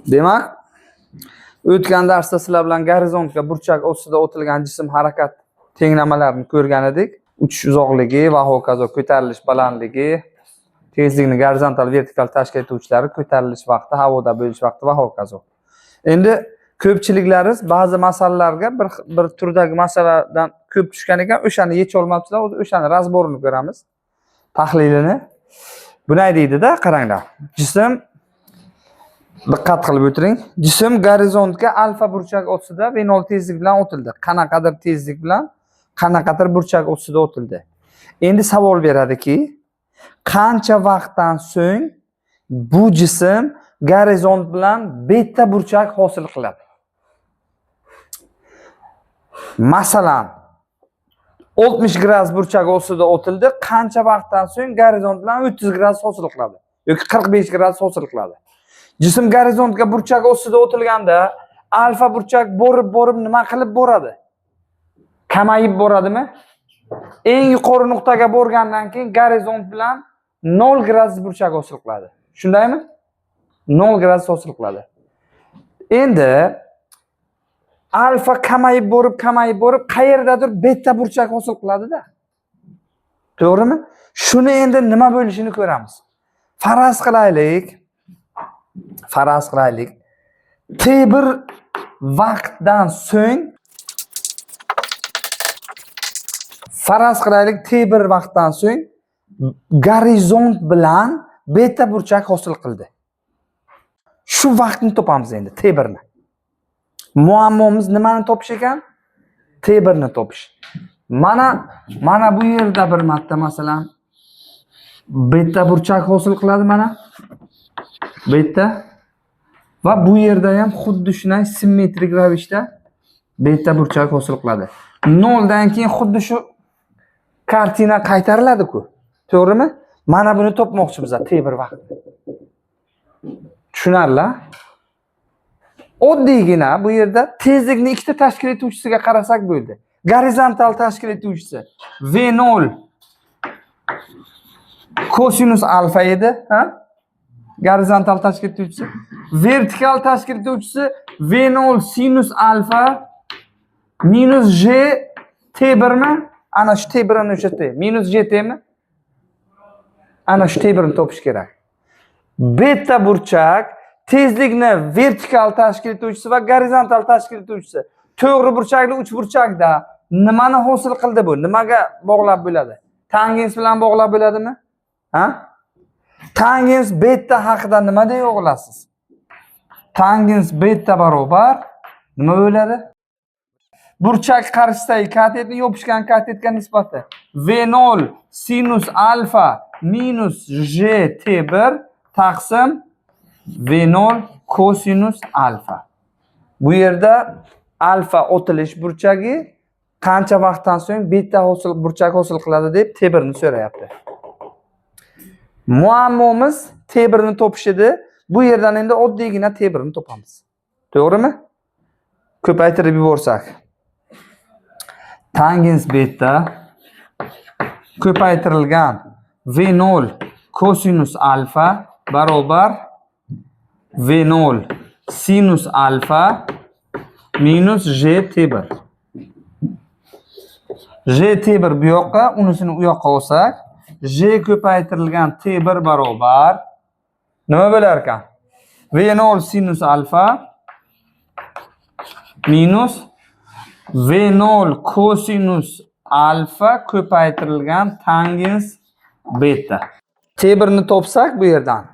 Demak, o'tgan darsda sizlar bilan gorizontga burchak ostida o'tilgan jism harakat tenglamalarini ko'rgan edik. Uchish uzoqligi va hokazo ko'tarilish balandligi, tezlikni gorizontal vertikal tashkil etuvchilari, ko'tarilish vaqti, havoda bo'lish vaqti va hokazo. Endi ko'pchiliklaringiz ba'zi masalalarga bir turdagi masaladan ko'p tushgan ekan, o'shani yecha olmabsizlar, hozir o'shani разбор ini ko'ramiz. Tahlilini. Bunay deydi-da, qaranglar. Jism diqqat qilib o'tiring. Jism gorizontga alfa burchak ostida V0 tezlik bilan otildi. Qanaqadir tezlik bilan qanaqadir burchak ostida otildi. Endi savol beradiki, qancha vaqtdan so'ng bu jism gorizont bilan beta burchak hosil qiladi? Masalan, 60 gradus burchak ostida otildi, qancha vaqtdan so'ng gorizont bilan 30 gradus hosil qiladi yoki 45 gradus hosil qiladi? Jism gorizontga burchak ostida otilganda alfa burchak borib-borib nima qilib boradi? Kamayib boradimi? Eng yuqori nuqtaga borgandan keyin gorizont bilan 0 gradus burchak hosil qiladi. Shundaymi? 0 gradus hosil qiladi. Endi alfa kamayib borib, kamayib borib qayerdadir beta burchak hosil qiladi-da. To'g'rimi? Shuni endi nima bo'lishini ko'ramiz. Faraz qilaylik. Faraz qilaylik. T1 vaqtdan so'ng faraz qilaylik T1 vaqtdan so'ng gorizont bilan beta burchak hosil qildi. Shu vaqtni topamiz endi T1ni. Muammomiz nimani topish ekan? T1ni topish. Mana bu yerda bir marta masalan beta burchak hosil qiladi mana. Beta va bu yerda ham xuddi shunday simmetrik ravishda beta burchak hosil qiladi. 0 dan keyin xuddi shu kartina qaytariladi-ku. To'g'rimi? Mana buni topmoqchimiz T1 vaqt. Tushunarli? Oddiygina bu yerda tezlikni ikkita tashkil etuvchisiga qarasak bo'ldi. Gorizontal tashkil etuvchisi V0 kosinus alfa edi, ha? Gorizontal tashkil etuvchisi. Vertikal tashkil etuvchisi V0 sinus alfa minus J T1mi? Ana shu T1ni o'sha T. Minus J Tmi? Ana shu T1ni topish kerak. Beta burchak tezlikni vertikal tashkil etuvchisi va gorizontal tashkil etuvchisi to'g'ri burchakli uch burchakda nimani hosil qildi bu? Nimaga bog'lab bo'ladi? Tangens bilan bog'lab bo'ladimi? Ha? Tangens beta haqida nima deya olasiz? Tangens beta barobar nima bo'ladi? Burchak qarshisidagi katetni yopishgan katetga nisbati V0 sinus alfa minus J T1 taqsim V0 kosinus alfa. Bu yerda alfa otilish burchagi qancha vaqtdan so'ng beta hosil burchak hosil qiladi deb T1ni so'rayapti. Muammomiz T1ni topish edi. Bu yerdan endi oddiygina T1ni topamiz. To'g'rimi? Ko'paytirib yuborsak. Tangens beta ko'paytirilgan V0 kosinus alfa barobar V0 sinus alfa minus J T1. J T1 bu yoqqa, unisini u yoqqa olsak, J ko'paytirilgan T1 barobar nima bo'lar ekan? V0 sinus alfa minus V0 kosinus alfa ko'paytirilgan tangens beta. T1ni topsak bu yerdan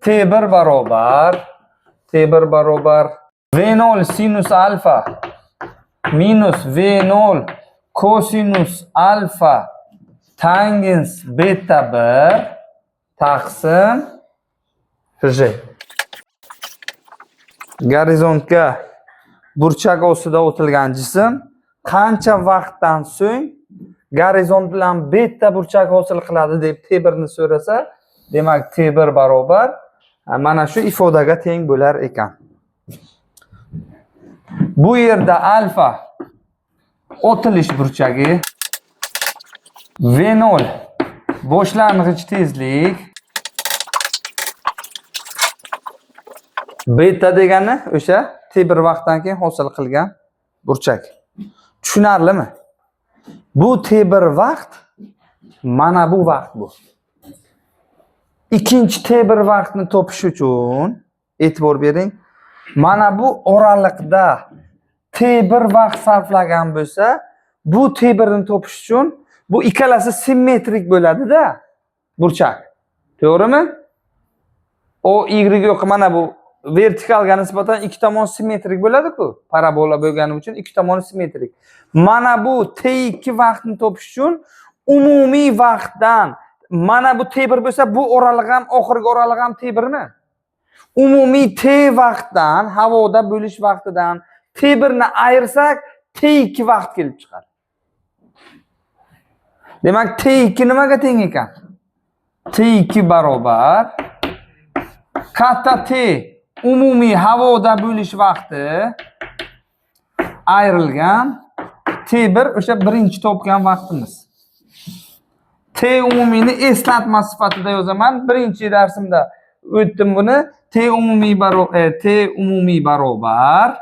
T1 barobar T1 barobar V0 sinus alfa minus V0 kosinus alfa tangens beta 1 taqsim J. Gorizontga burchak ostida o'tilgan jism qancha vaqtdan so'ng gorizont bilan beta burchak hosil qiladi deb T1ni so'rasa, demak T1 barobar mana shu ifodaga teng bo'lar ekan. Bu yerda alfa otilish burchagi, V0 boshlang'ich tezlik, Beta degani o'sha T1 vaqtdan keyin hosil qilgan burchak. Tushunarlimi? Bu T1 vaqt, mana bu vaqt bu. Ikkinchi T1 vaqtni topish uchun e'tibor bering. Mana bu oraliqda T1 vaqt sarflagan bo'lsa, bu T1 ni topish uchun bu ikkalasi simmetrik bo'ladi-da, burchak. To'g'rimi? O Y yo'q, mana bu vertikalga nisbatan ikki tomon simmetrik bo'ladi-ku. Parabola bo'lgani uchun ikki tomoni simmetrik. Mana bu T2 vaqtni topish uchun umumiy vaqtdan mana bu T1 bo'lsa, bu oraliq ham, oxirgi oraliq ham T1mi? Umumiy T vaqtdan, havoda bo'lish vaqtidan T1 ni ayirsak, T2 vaqt kelib chiqadi. Demak, T2 nimaga teng ekan? T2 barobar katta T umumiy havoda bo'lish vaqti ayrilgan T1, o'sha birinchi topgan vaqtimiz. T umumiyni eslatma sifatida yozaman. Birinchi darsimda o'tdim buni. T umumiy barobar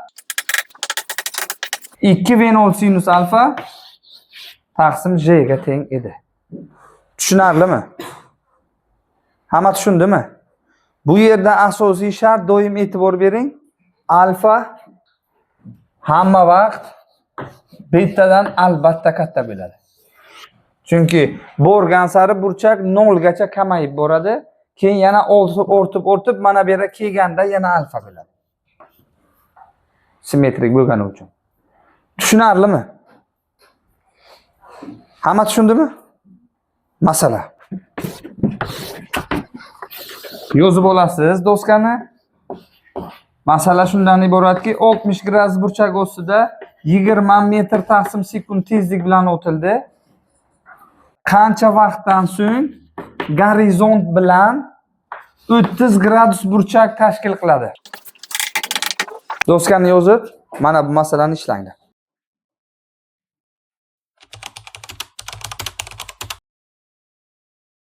2 V0 sinus alfa taqsim J ga teng edi. Tushunarlimi? Hamma tushundimi? Bu yerda asosiy shart, doim e'tibor bering. Alfa hamma vaqt betadan albatta katta bo'ladi. Chunki borgan sari burchak nolgacha kamayib boradi. Keyin yana ortib, ortib, ortib, mana bu yerga kelganda yana alfa bo'ladi. Simmetrik bo'lgani uchun. Tushunarlimi? Hamma tushundimi? Masala. Yozib olasiz doskani. Masala shundan iboratki, 60 gradus burchak ostida 20 metr taqsim sekund tezlik bilan o'tildi. Qancha vaqtdan so'ng gorizont bilan 30 gradus burchak tashkil qiladi? Doskani yozib, mana bu masalani ishlanglar.